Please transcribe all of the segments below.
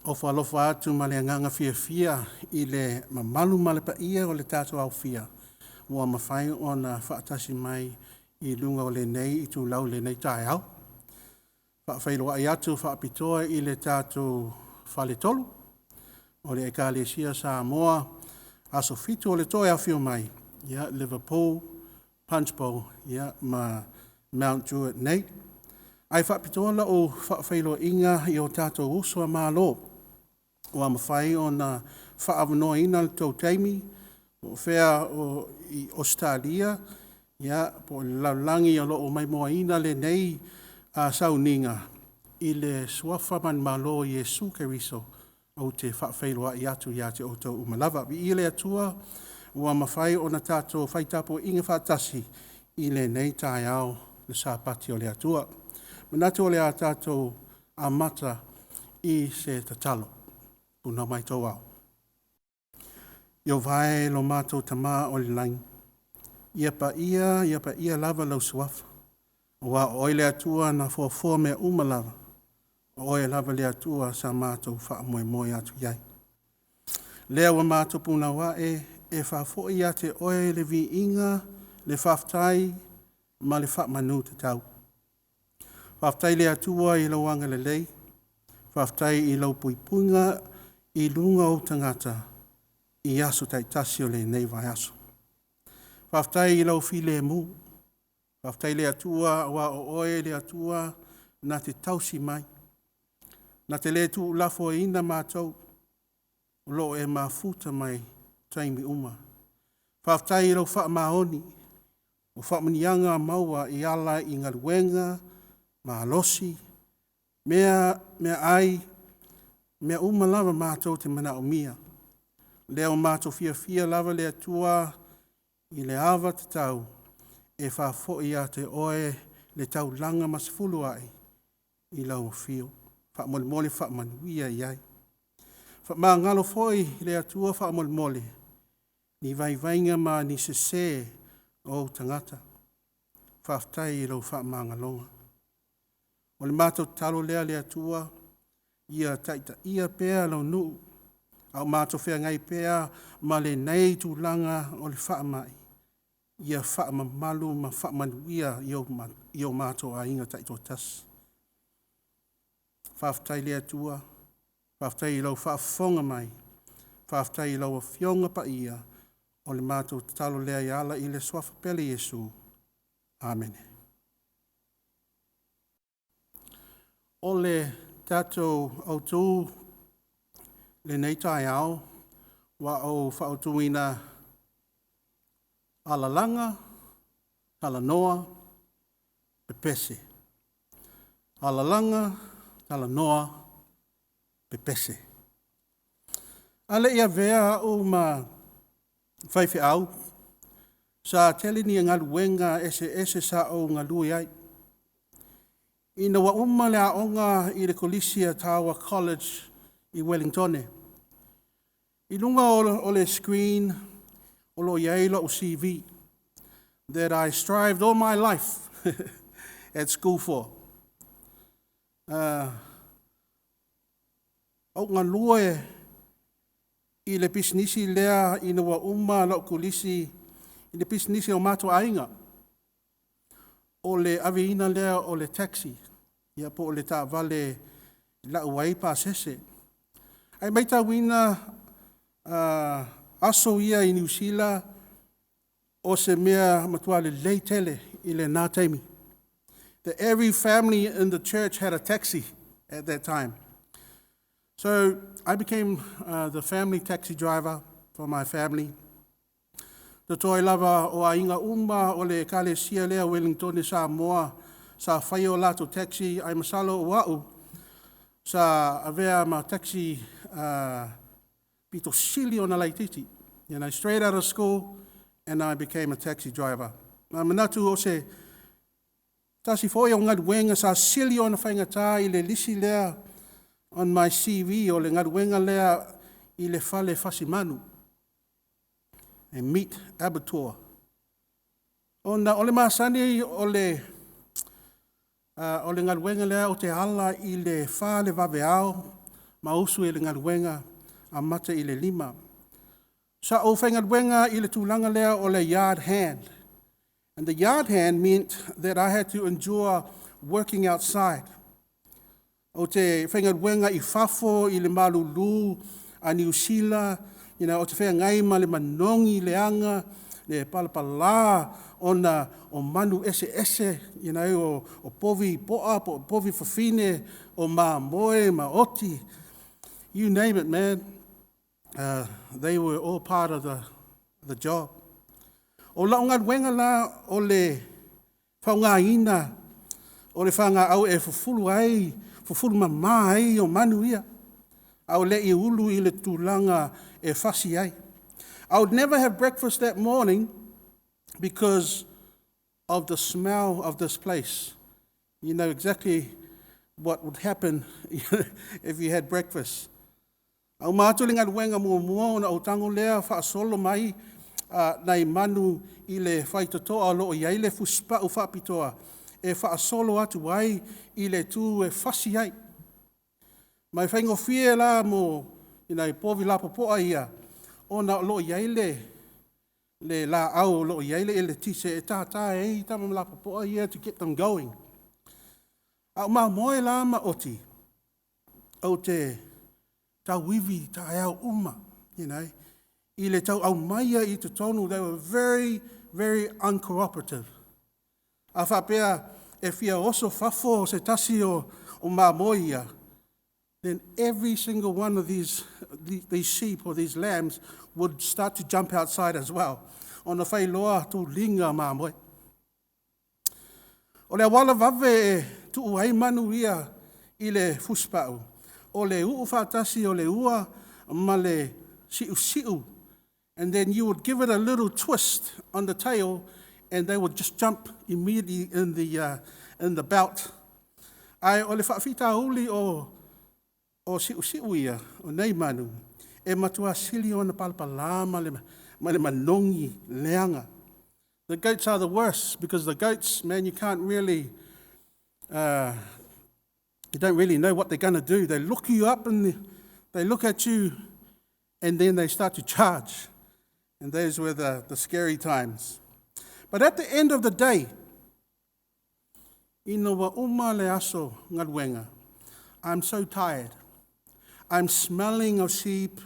Ofo alofa atu ma le agaga fiafia i le mamalu ma le paia o le tatou aofia ua mafai ona faatasi mai i luga o lenei itulau i lenei taeao. E faafeiloai atu faapitoa i le tatou Faletolu o le Ekalesia Samoa Aso Fitu o le toe afio mai, Liverpool, Punchbowl ma Mount Druitt nei. Ae faapitoa lau faafeiloaiga i o tatou uso a Malo ua mafai ona faaavanoaina le tou taimi, po o fea i Ausetalia po o le lalolagi o lo o maimoaina lenei sauniga i le suafa manumalo o Iesu Keriso, ou te faafeiloai atu ia te outou uma lava. Viia le Atua ua mafai ona tatou fai tapuaiga faatasi i lenei taeao Sapati o le Atua. E manatu o le a tatou amata i se tatalo. Puna mai outou ao. Ieova e lo matou Tama o i le lagi, ia paia, ia paia lava lou suafa, aua o oe le Atua na fuafua mea uma lava, o oe lava le Atua sa matou faamoemoe atu i ai. Lea ua matou punouai e faafoi ia te oe le viiga, le faafetai ma le faamanu tatau. Faafetai i le Atua i lou agalelei, faafetai i lau puipuiga i luga o ou tagata i aso taitasi o lenei vaiaso. Faafetai i lou filemu, faafetai i le Atua aua o oe le Atua na te tausi mai, na te le tuulafoaiina matou, o lo o e mafuta mai i taimi uma. Faafetai i lou faamaoni, o faamanuiaga maua e ala i galuega malosi, meaai, mea uma lava matou te manaomia. O lea ua matou fiafia lava le Atua i le ava tatau e faafoi ia te Oe le taulaga masefuluai i lau afio. Faamolemole faamanuia i ai. Faamagalo foi le Atua faamolemole ni vaivaiga ma ni sese o ou tagata. Faafetai i lou faamagaloga. O le matou tatalo lea le Atua, ia taitaia pea lou nuu a o matou feagai pea ma lenei tulaga o le faamai, ia faamamalu ma faamanuia i o matou aiga taitoatasi. Faafetai le Atua, faafetai i lau faafofoga mai, faafetai i lau Afioga Paia. O le matou tatalo lea e ala i le suafa pele o Iesu. Amene. O le tatou autu i lenei taeao, ua ou fautuaina alalaga, talanoa, pepese. Alalaga, talanoa, pepese. A o le i avea au ma faifeau, sa tele ni galuega eseese sa ou galue ai. Ina ua uma le aoga i le Kolisi a Tower College i Ueligitone, i luga o le screen o lo o i ai lau CV that I strived all my life at school for. Na ou galue i le pisinisi lea ina ua uma lau kolisi i le pisinisi a lo matou aiga, o le aveina lea o le taxi po o le taavale e lau ai pasese. Ae matauina aso ia i Niu Sila, o se mea matua lelei tele i lena taimi. Every family in the church had a taxi at that time. So I became the family taxi driver for my family. Toto ai lava o aiga uma o le Ekalesia lea o Ueligitone Samoa sa faia o latou taxi ae masalo o au sa avea ma taxi pito sili ona laitiiti. And I straight out of school and I became a taxi driver. E manatu o se tasi foi o galuega sa sili ona faigata i le lisi lea on my CV o le galuega lea i le fale fasimanu, le meat abattoir. Ona o le masani o le galuega lea ou te ala i le 4 i le vaveao Ma usu i le galuega amata i le 5. Sa ou faigaluega i le tulaga lea o le yard hand. And the yard hand meant that I had to endure working outside. Ou te faigaluega i fafo i le malulu a Niu Sila, ou te feagai ma le manogi leaga, le palapala ona o manu eseese, o povi poa po o povi fafine, o mamoe ma oti, you name it, man, they were all part of the job. O lau galuega la o le faaaogaina o le fagaau e fufulu ai, fufulu mama ai manu ia a o le i ulu i le tulaga e fasi ai. I would never have breakfast that morning because of the smell of this place. You know exactly what would happen if you had breakfast. A uma atu le galuega muamua ona ou tago lea faasolo mai nai manu i le faitotoa o lo o i ai le fusipau faapitoa e faasolo atu ai i le tu e fasi ai. Ma e faigofie la mo nai povi lapopoa ia, ona o lo o i ai le laau o lo o i ai le eletise e tata ai tama lapopoa ia to get them going. A o mamoe la ma oti, ou te tauivi i taeao uma, i le tau aumaia i totonu, they were very, very uncooperative. A faapea e fia oso fafo se tasi o mamoe ia, then every single one of these sheep or these lambs would start to jump outside as well. Ona fai loa tuliga mamoe. O le auala vave e tuu ai manu ia i le fusipau, o le uu faatasi o le ua ma le siusiu, and then you would give it a little twist on the tail and they would just jump immediately in the belt. Ae o le faafitauli o siusiu ia, o nei manu, e matua sili ona palapala ma le manogi leaga. The goats are the worst because the goats, man, you can't really, you don't really know what they're going to do. They look you up and they look at you and then they start to charge. And those were the scary times. But at the end of the day, ina ua uma le aso galuega, I'm so tired. I'm smelling of sheep.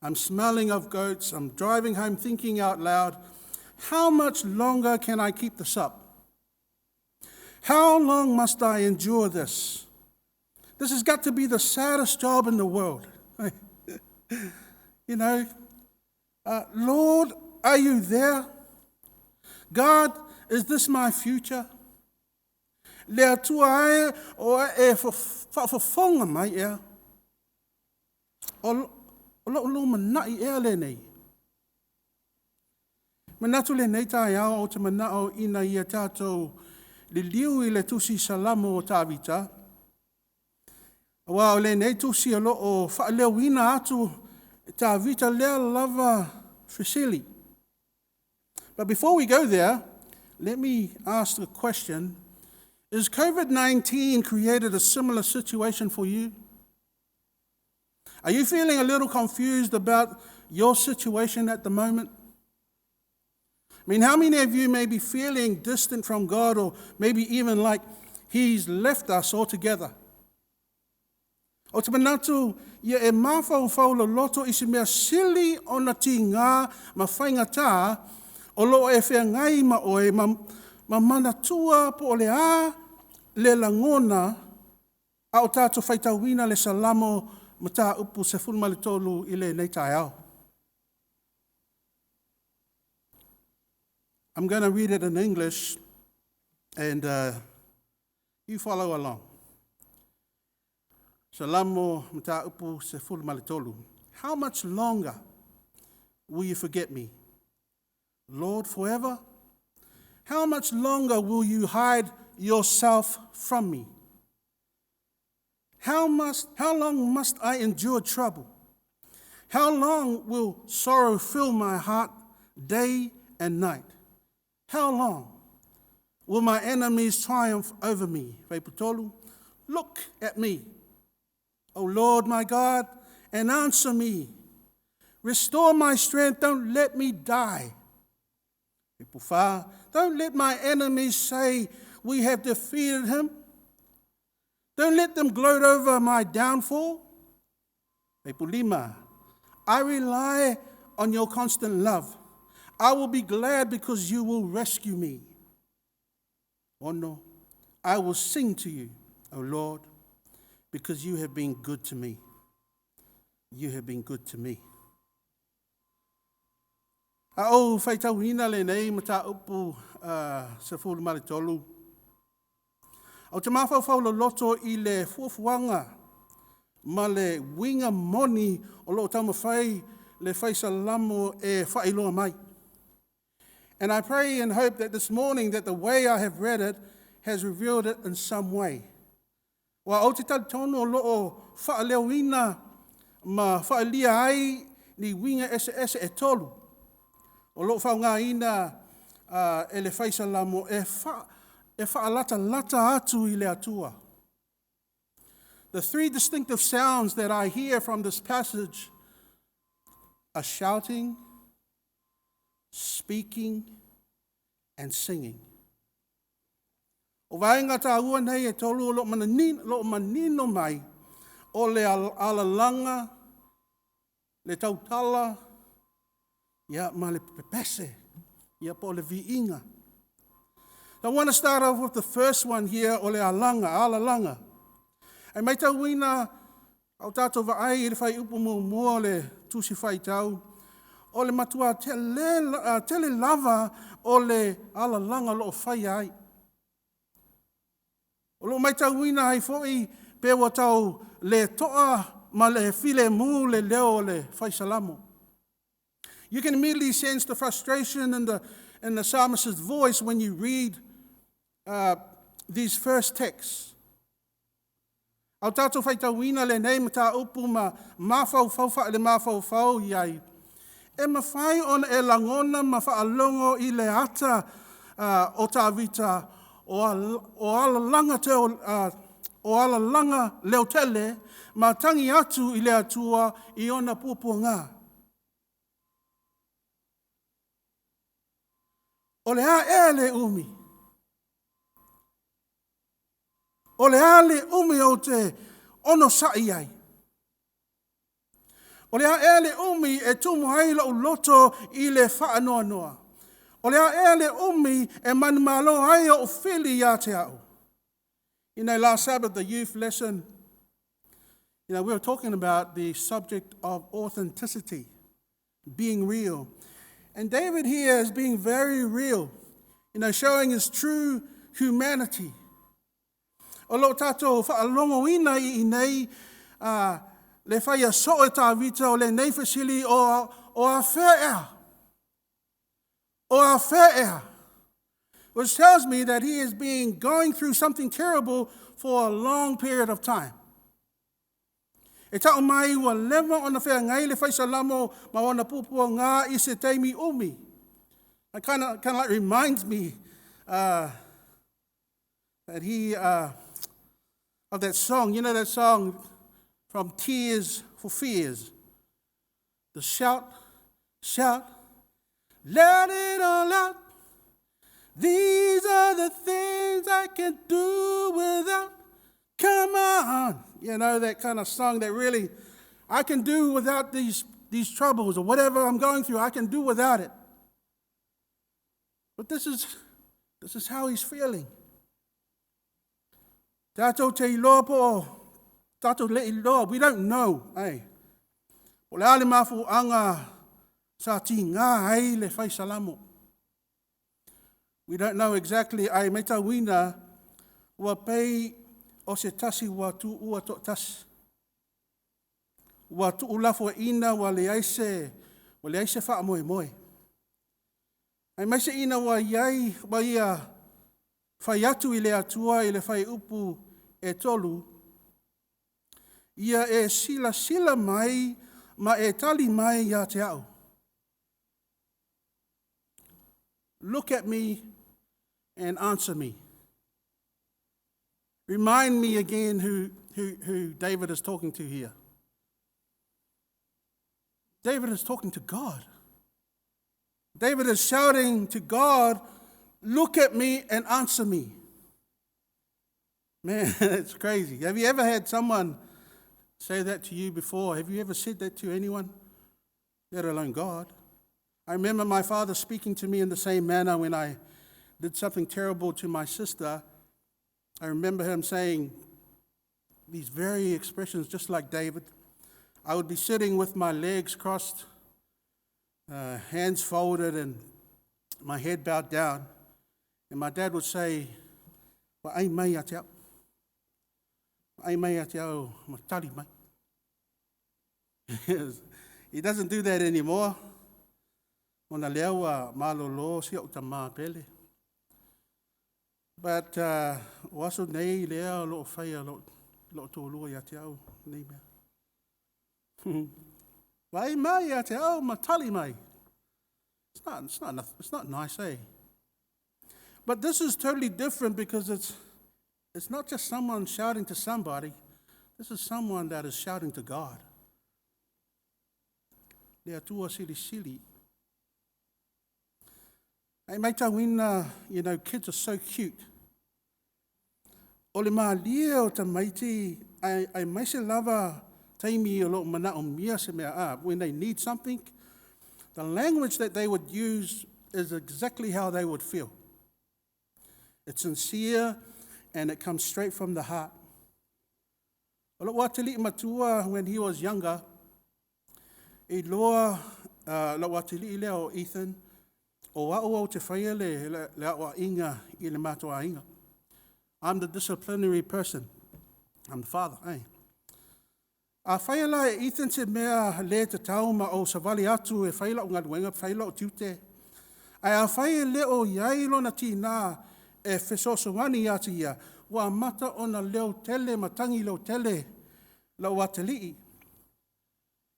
I'm smelling of goats. I'm driving home thinking out loud, how much longer can I keep this up? How long must I endure this? This has got to be the saddest job in the world. Lord, are you there? God, is this my future? Le Atua e o e faafofoga mai ea. O lou lumanai ea lenei. Manatu lenei taeao ou te manao ina ia tatou liliu i le tusi Salamo o Tavita, aua o lenei tusi o lo o faaleoina atu e Tavita lea lava fesili. But before we go there, let me ask the question, is COVID-19 created a similar situation for you? Are you feeling a little confused about your situation at the moment? I mean, how many of you may be feeling distant from God or maybe even like He's left us altogether? Ou te manatu ia e mafaufau loloto i se mea sili ona tiga ma faigata o lo o e feagai ma oe ma manatua po o le a le lagona a o tatou faitauina le Salamo Mataupu 13 i lenei taeao. I'm going to read it in English and you follow along. Salamo Mataupu 13. How much longer will you forget me? Lord, forever? How much longer will you hide yourself from me? How long must I endure trouble? How long will sorrow fill my heart day and night? How long will my enemies triumph over me? Fuaiupu 3, look at me, O Lord my God, and answer me. Restore my strength, don't let me die. Don't let my enemies say, we have defeated him. Don't let them gloat over my downfall. I rely on your constant love. I will be glad because you will rescue me. Ono, I will sing to you, O Lord, because you have been good to me. You have been good to me. A ou faitauina lenei mataupu 13, ou te mafaufau loloto i le fuafuaga ma le uiga moni o lo o taumafai le fai Salamo e faailoa mai. And I pray and hope that this morning that the way I have read it has revealed it in some way. Ua ou te talitonu o lo o faaleoina ma faaalia ai ni uiga eseese e tolu o lo o faaaogaina e le fai Salamo e faalatalata atu i le Atua. The three distinctive sounds that I hear from this passage are shouting, speaking, and singing. O vaega taua nei e tolu o lo o manino mai o le alalaga, le tautala, ia ma le pepese, ia po o le viiga. I want to start off with the first one here, o le alaga, alalaga. E matauina a o tatou vaai i le fuaiupu 1 o le Tusi Faitau, o le matua tele lava o le alalaga o lo o faia ai. O lo o matauina ai foi pe ua tau le toa ma le filemu le leo o le fai Salamo. You can immediately sense the frustration in the psalmist's voice when you read these first texts. A o tatou faitauina lenei mataupu ma mafaufau faale-mafaufau i ai, e mafai ona e lagona ma faalogo i le ata o Tavita o alalaga leotele ma tagi atu i le Atua i ona puapuaga. O le a ea le umi? O le a le umi ou te onosai ai? O le a ea le umi e tumu ai lou loto i le faanoanoa? O le a ea le umi e manumalo ai ou fili ia te au? Last Sabbath, the youth lesson, we were talking about the subject of authenticity, being real. And David here is being very real, showing his true humanity. O lo o tatou faalogoina i inei le faia soo e Tavita o lenei fesili o afea ea? O afea ea? Which tells me that he has been going through something terrible for a long period of time. E tau mai ua leva ona feagai le fai Salamo ma ona puapuaga i se taimi umi. It kind of like reminds me that he, of that song, you know that song from Tears for Fears? The shout, shout, let it all out. These are the things I can do without. Come on. You know, that kind of song that really, I can do without these troubles or whatever I'm going through. I can do without it. But this is how he's feeling. Tatou te iloa po o tatou le iloa, we don't know, eh? O le a le mafuaaga sa tiga ai le fai Salamo. We don't know exactly, ae matauina ua pei o se tasi ua tuua toatasi. Ua tuulafoaiina ua leai se faamoemoe. Aemaise ina ua iai, ua ia fai atu i le Atua i le fuaiupu 3, ia e silasila mai ma e tali mai ia te au. Look at me and answer me. Remind me again who, who David is talking to here? David is talking to God. David is shouting to God, "Look at me and answer me." Man, it's crazy. Have you ever had someone say that to you before? Have you ever said that to anyone? Let alone God. I remember my father speaking to me in the same manner when I did something terrible to my sister. I remember him saying these very expressions, just like David. I would be sitting with my legs crossed, hands folded, and my head bowed down. And my dad would say, "Well, ai mai a te au. Ai mai a te au, ma tali mai." He doesn't do that anymore. Ona lea ua malolo si o'u tamā pele. But o aso nei lea o loo faia lo'u toalua ia te au nei mea. Vaai mai ia te au ma tali mai. It's not nice, eh? But this is totally different because it's not just someone shouting to somebody. This is someone that is shouting to God. Le Atua silisili. Ai maitauina, kids are so cute. O le malie o tamaiti, aemaise lava taimi o loo manaomia se mea a, when they need something, the language that they would use is exactly how they would feel. It's sincere and it comes straight from the heart. O lou atalii matua, when he was younger, e loa lou atalii lea o Ethan, o au ou te whaia le au a inga i le matua inga. I'm the disciplinary person. I'm the father, eh? A whaia la e Ethan se mea le te tau ma o savali atu e whai lau ngaluenga, whai lau tiute. Ae afai e le o iai lona tinā e fesoasoani ia te ia, ua amata ona leo tele ma tagi leo tele lou atalii.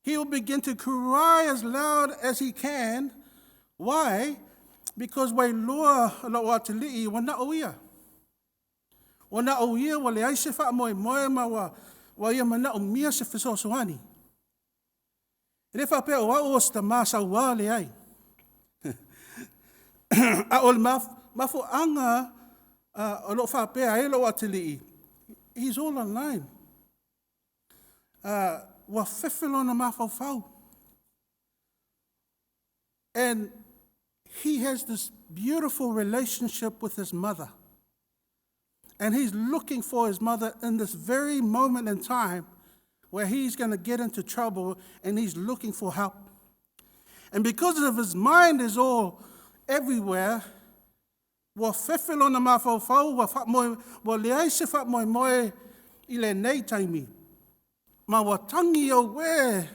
He will begin to cry as loud as he can. Why? Because ua iloa lou atalii ua na o ia. Ua na o ia ua leai se faamoemoe ma ua ia manaomia se fesoasoani. E le faapea o au o se tamā sauā leai. A o le mafuaaga o loo faapea ai lou atalii, he's all online. Ua fefe lona mafaufau. And he has this beautiful relationship with his mother. And he's looking for his mother in this very moment in time where he's going to get into trouble and he's looking for help. And because of his mind is all everywhere, ua fefe lona mafaufau, ua leai se faamoemoe i lenei taimi. Ma ua tagi auē.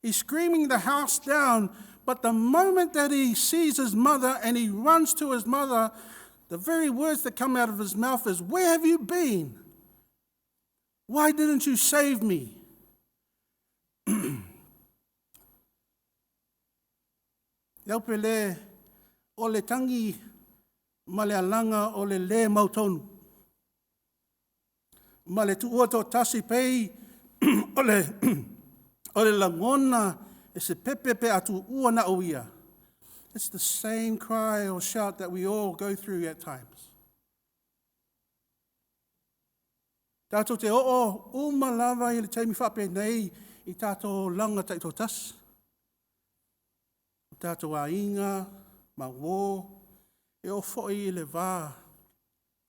He's screaming the house down, but the moment that he sees his mother and he runs to his mother, the very words that come out of his mouth is, "Where have you been? Why didn't you save me?" Lau pele o le tangi ma le alaga o le lē mautonu. Ma le tuua toatasi pei o le lagona e se pepe pe a tuua na o ia. It's the same cry or shout that we all go through at times. Tatou te oo uma lava i le taimi faapenei i tatou olaga taitoatasi. O tatou aiga, ma uō, e oo foi i le va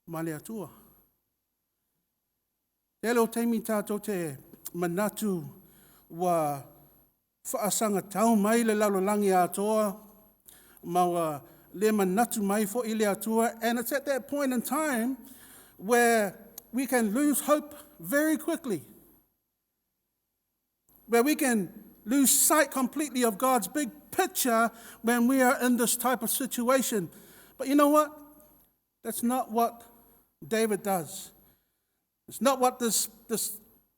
ma le Atua. Tele o taimi tatou te manatu ua faasagatau mai le lalolagi atoa, ma ua le manatu mai foi le Atua, and it's at that point in time where we can lose hope very quickly. Where we can lose sight completely of God's big picture when we are in this type of situation. But you know what? That's not what David does. It's not what this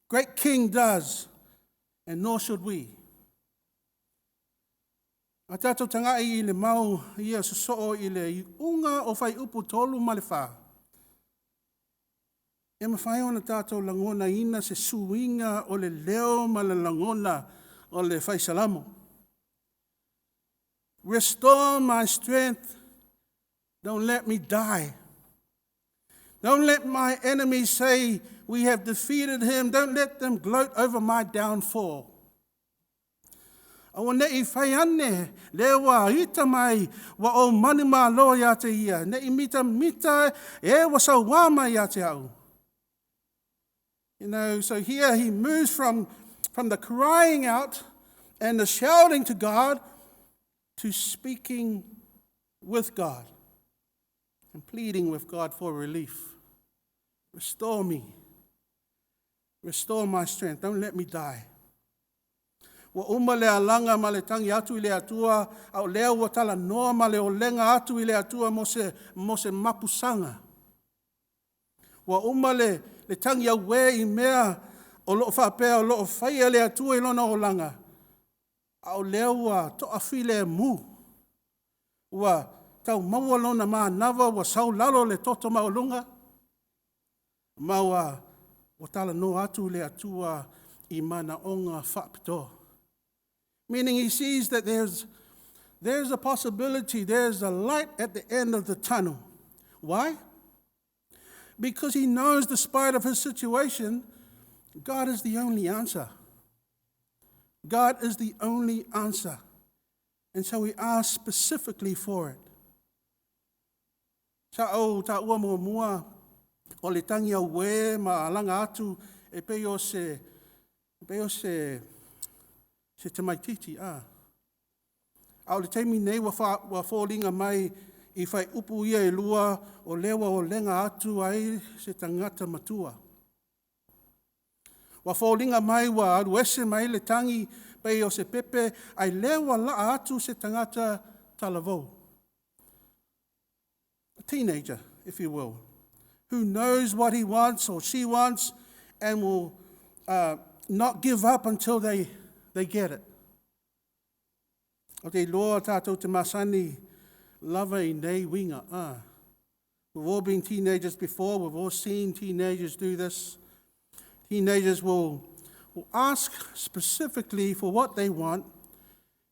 great king does, and nor should we. A tatou tagai i le mau ia sosoo i le iuga o fuaiupu 3 ma le 4. E mafai ona tatou lagonaina se suiga o le leo ma le lagona o le Fai Salamo. Restore my strength, don't let me die. Don't let my enemies say, "We have defeated him." Don't let them gloat over my downfall. Aua ne i fai ane, lea ua ita mai, ua ou manumalo ia te ia, ne i mitamita e ua sauā mai ia te au. So here he moves from the crying out and the shouting to God to speaking with God and pleading with God for relief. Restore me. Restore my strength. Don't let me die. Ua uma le alaga ma le tagi atu i le Atua, a o lea ua talanoa ma le olega atu i le Atua mo se mapusaga. Ua uma le tagi auē i mea o lo o faapea o lo o faia e le Atua i lona olaga, a o lea ua toafilemu. Ua tau maua lona manava ua sau i lalo le toto maualuga, ma ua talanoa atu le Atua i manaoga faapitoa. Meaning he sees that there's a possibility, there's a light at the end of the tunnel. Why? Because he knows, despite of his situation, God is the only answer. God is the only answer. And so he asks specifically for it. Sa ou taua muamua o le tagi auē ma alaga atu e pei o se tamaititi a. A o le taimi nei ua foliga mai i fuaiupu ia e lua o lea ua olega atu ai se tagata matua. Ua foliga mai ua alu ese mai le tagi pei o se pepe, ae lea ua laa atu se tagata talavou. A teenager, if you will, who knows what he wants or she wants and will not give up until they get it. Ou te iloa tatou te masani lava i nei uiga. Ah. We've all been teenagers before. We've all seen teenagers do this. Teenagers will ask specifically for what they want,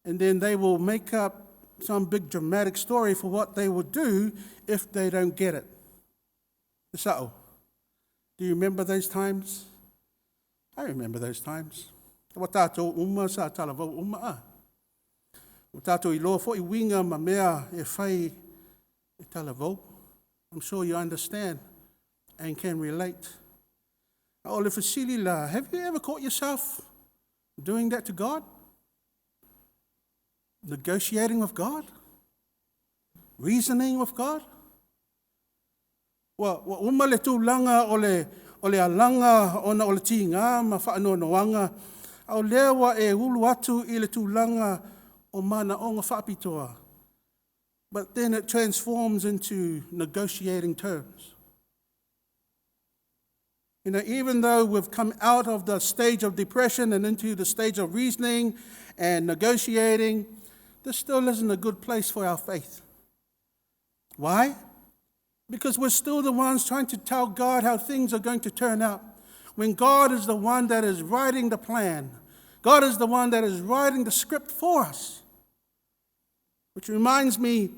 and then they will make up some big dramatic story for what they would do if they don't get it. So, do you remember those times? I remember those times. Ua tatou uma sa talavou uma a. Ua tatou iloa foi uiga ma mea e fai e talavou. I'm sure you understand and can relate. O le fesili la, have you ever caught yourself doing that to God? Negotiating with God? Reasoning with God? Ua uma le tulaga o le alaga ona o le tiga ma faanoanoaga, a o lea ua e ulu atu i le tulaga o manaoga faapitoa. But then it transforms into negotiating terms. Even though we've come out of the stage of depression and into the stage of reasoning and negotiating, this still isn't a good place for our faith. Why? Because we're still the ones trying to tell God how things are going to turn out, when God is the one that is writing the plan. God is the one that is writing the script for us. Which reminds me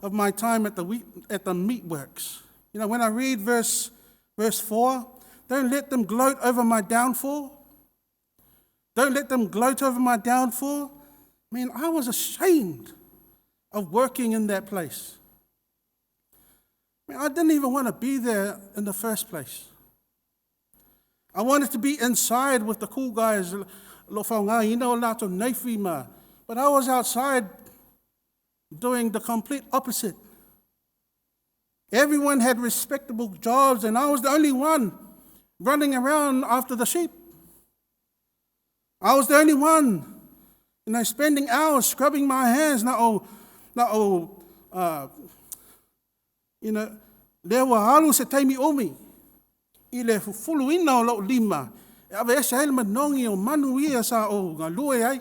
of my time at the meatworks. When I read verse 4, "Don't let them gloat over my downfall. Don't let them gloat over my downfall." I mean, I was ashamed of working in that place. I mean, I didn't even want to be there in the first place. I wanted to be inside with the cool guys, lo faaaogaina o latou naifi ma, but I was outside doing the complete opposite. Everyone had respectable jobs, and I was the only one running around after the sheep. I was the only one spending hours scrubbing my hands. Na o, lea ua alu se taimi umi i le fufuluina o lou lima, e aveese ai le manogi o manu ia sa ou galue ai.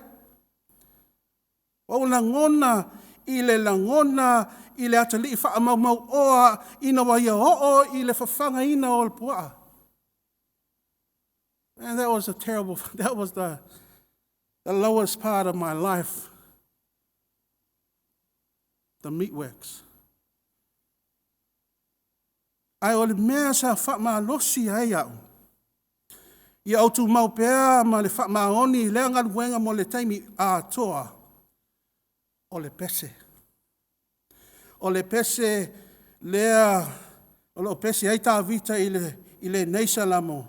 Ua ou lagona i le lagona i le atalii faamaumauoa ina ua ia oo i le fafagaina o le puaa. And that was a terrible, that was the lowest part of my life. The meatworks. Ae o le mea sa faamalosi ai au, ia ou tumau pea ma le faamaoni i lea galuega mo le taimi atoa, o le pese. O le pese lea o lo o pese ai Tavita i lenei Salamo,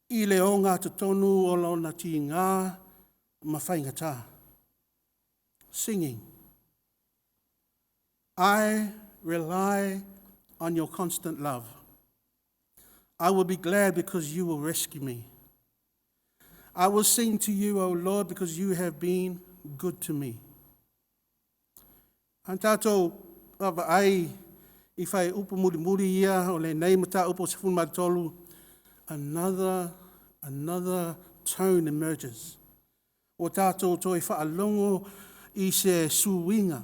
i le ogatotonu o lona tiga ma faigata. Singing. I rely on your constant love. I will be glad because you will rescue me. I will sing to you, O Lord, because you have been good to me. A tatou vaavaai i fuaiupu mulimuli ia o lenei mataupu 13, another tone emerges. Ua tatou toe faalogo i se suiga.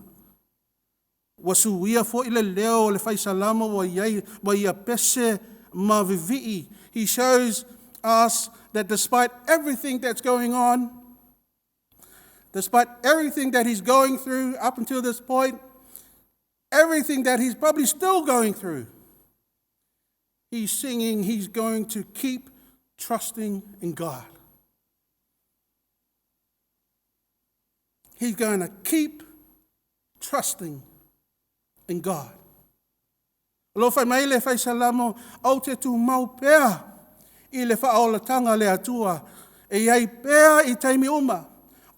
Ua suia foi le leo o le fai Salamo ua i ai ua ia pese ma vivii. He shows us that despite everything that's going on, despite everything that he's going through up until this point, everything that he's probably still going through, he's singing he's going to keep trusting in God. He's going to keep trusting in God. O lo o fai mai le fai Salamo, ou te tumau pea i le faaolatanga a le Atua, e i ai pea i taimi uma.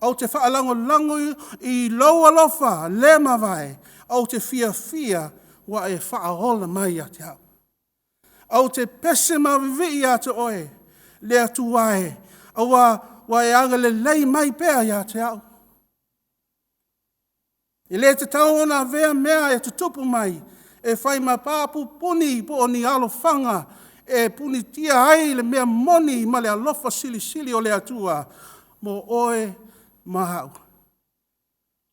Ou te faalagolago i lou alofa le mavae, ou te fiafia ua e faaola mai ia te au. Ou te pese ma vivii ia te oe, le Atua e, aua ua e agalelei mai pea ia te au. E le tatau ona avea mea e tutupu mai e fai ma pa pupuni po o ni alofaga e punitia ai le mea moni ma le alofa silisili o le Atua mo oe ma au.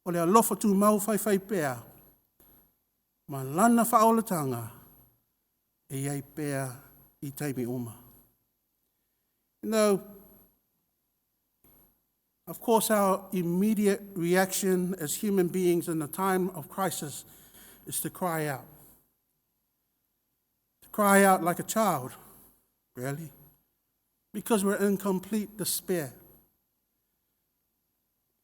O le alofa tumau faifaipea ma Lana faaolataga e i ai pea i taimi uma. Of course, our immediate reaction as human beings in a time of crisis is to cry out. To cry out like a child, really, because we're in complete despair.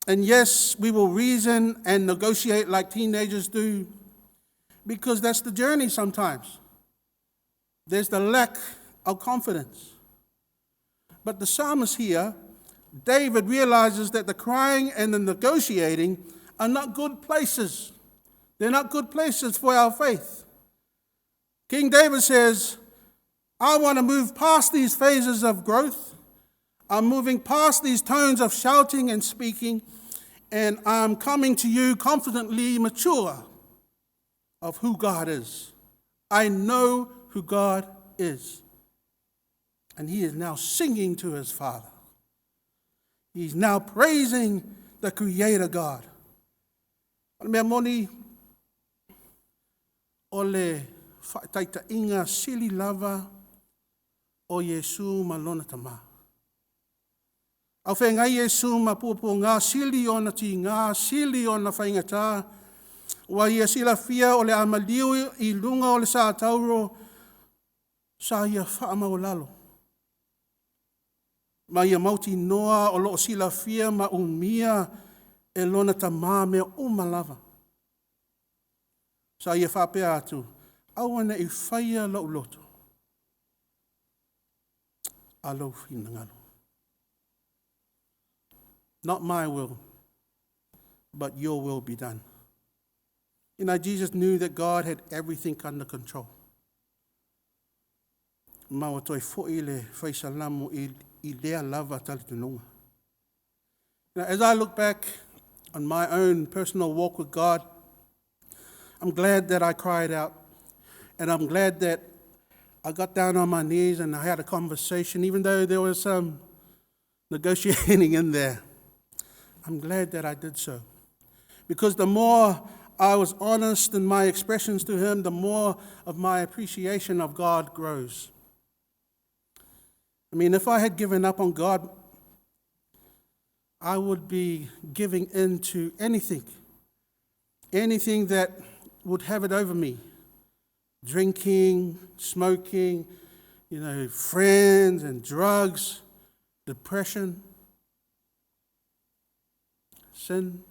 And yes, we will reason and negotiate like teenagers do, because that's the journey sometimes. There's the lack of confidence. But the psalmist here, David, realizes that the crying and the negotiating are not good places. They're not good places for our faith. King David says, I want to move past these phases of growth. I'm moving past these tones of shouting and speaking, and I'm coming to you confidently mature of who God is. I know who God is. And he is now singing to his Father. He's now praising the Creator God. O le mea moni, o le faataitaiga sili lava o Iesu ma lona Tamā. Aufegai Iesu ma puapuaga sili ona tiga, sili ona faigata, ua ia silafia o le a maliu i luga o le satauro, sa ia faamaualalo ma ia mautinoa o lo o silafia ma umia e lona Tamā mea uma lava. Sa ia faapea atu, aua ne i faia lou loto, a lou finagalo. Not my will, but your will be done. Jesus knew that God had everything under control. Ma ua toe foi le fai Salamo i lea lava talitonuga. Now, as I look back on my own personal walk with God, I'm glad that I cried out, and I'm glad that I got down on my knees and I had a conversation, even though there was some negotiating in there. I'm glad that I did so. Because the more I was honest in my expressions to Him, the more of my appreciation of God grows. I mean, if I had given up on God, I would be giving in to anything, anything that would have it over me. Drinking, smoking, friends and drugs, depression, sin.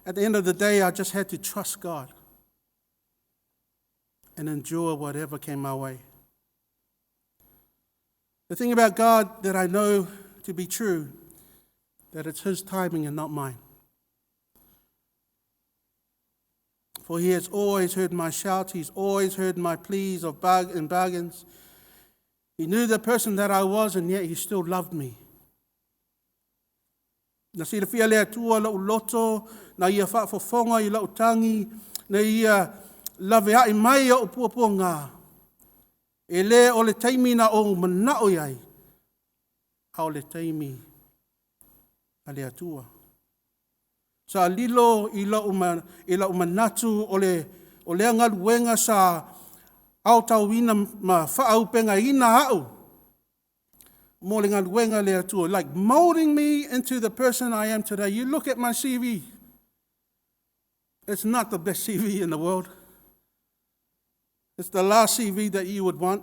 At the end of the day, I just had to trust God and endure whatever came my way. The thing about God that I know to be true, that it's His timing and not mine. For He has always heard my shouts, He's always heard my pleas of and bargains. He knew the person that I was, and yet He still loved me. Na silafia le Atua lou loto, na ia faafofoga i lou tagi, na ia laveai mai ou puapuaga. E le o le taimi na ou manao i ai, a o le taimi a le Atua. Sa lilo i lou manatu o lea galuega sa aotauina ma faaauupegaina au mo le galuega a le Atua, like molding me into the person I am today. You look at my CV, it's not the best CV in the world. It's the last CV that you would want.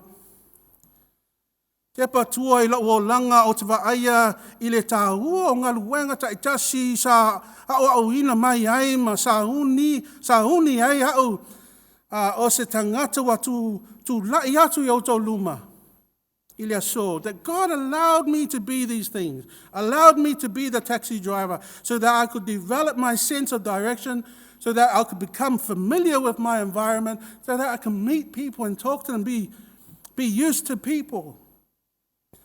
Tepa tua i lau olaga ou te vaaia i le tāua o galuega taitasi sa aoaoina mai ai ma sauni ai au o se tagata ua tulai atu i outou luma i le aso. That God allowed me to be these things, allowed me to be the taxi driver so that I could develop my sense of direction, so that I could become familiar with my environment, so that I can meet people and talk to them, be used to people.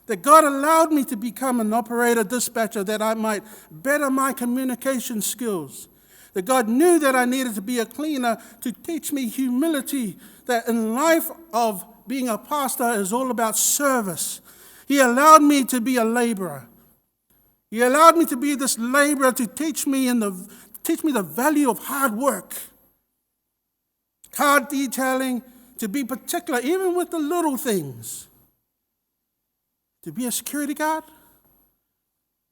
That God allowed me to become an operator dispatcher that I might better my communication skills. That God knew that I needed to be a cleaner to teach me humility, that in life of being a pastor is all about service. He allowed me to be a laborer. He allowed me to be this laborer to teach me the value of hard work, car detailing, to be particular even with the little things. To be a security guard?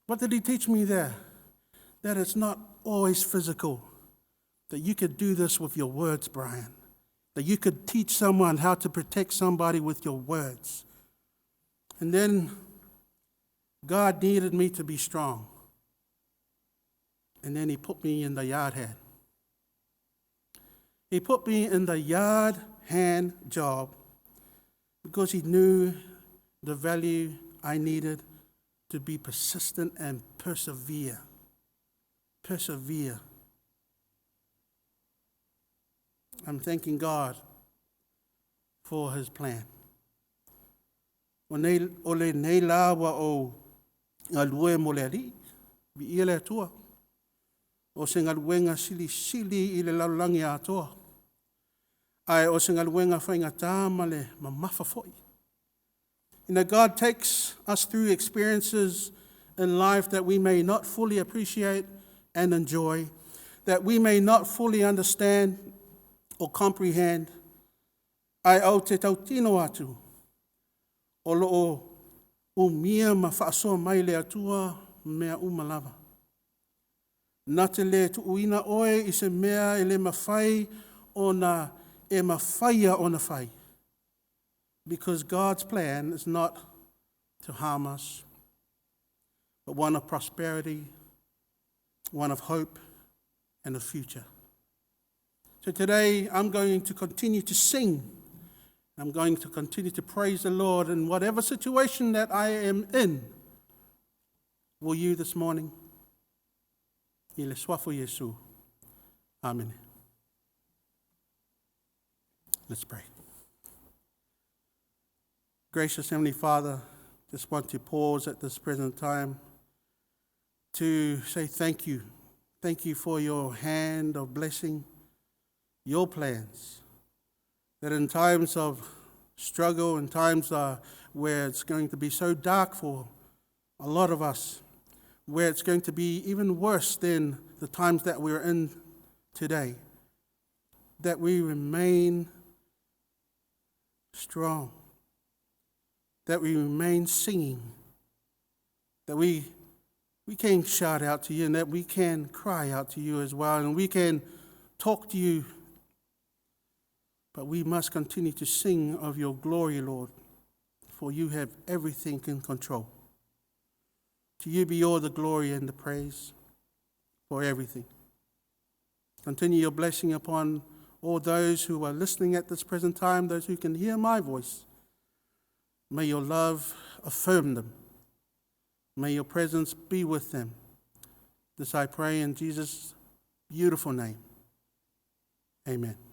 What did he teach me there? That it's not always physical. That you could do this with your words, Brian. That you could teach someone how to protect somebody with your words. And then God needed me to be strong. And then he put me in the yard hand. He put me in the yard hand job because he knew the value I needed to be persistent and persevere. Persevere. I'm thanking God for his plan. O nei, o lenei la ua ou galue mo le Alii, viia le Atua. O se galuega silisili i le lalolagi atoa. Ae o se galuega faigata ma le mamafa foi. God takes us through experiences in life that we may not fully appreciate and enjoy, that we may not fully understand or comprehend. Ae ou te tautino atu, o loo umia ma faasoa mai le Atua mea uma lava. Na te le tuuina oe i se mea e le mafai ona e mafaia ona fai. Because God's plan is not to harm us, but one of prosperity, one of hope, and a future. So today I'm going to continue to sing. I'm going to continue to praise the Lord in whatever situation that I am in. Will you this morning? I le suafa o Iesu. Amen. Let's pray. Gracious Heavenly Father, just want to pause at this present time to say thank you. Thank you for your hand of blessing, your plans, that in times of struggle, in times where it's going to be so dark for a lot of us, where it's going to be even worse than the times that we're in today, that we remain strong, that we remain singing, that we, we can shout out to you and that we can cry out to you as well, and we can talk to you. But we must continue to sing of your glory, Lord, for you have everything in control. To you be all the glory and the praise for everything. Continue your blessing upon all those who are listening at this present time, those who can hear my voice. May your love affirm them. May your presence be with them. This I pray in Jesus' beautiful name. Amen.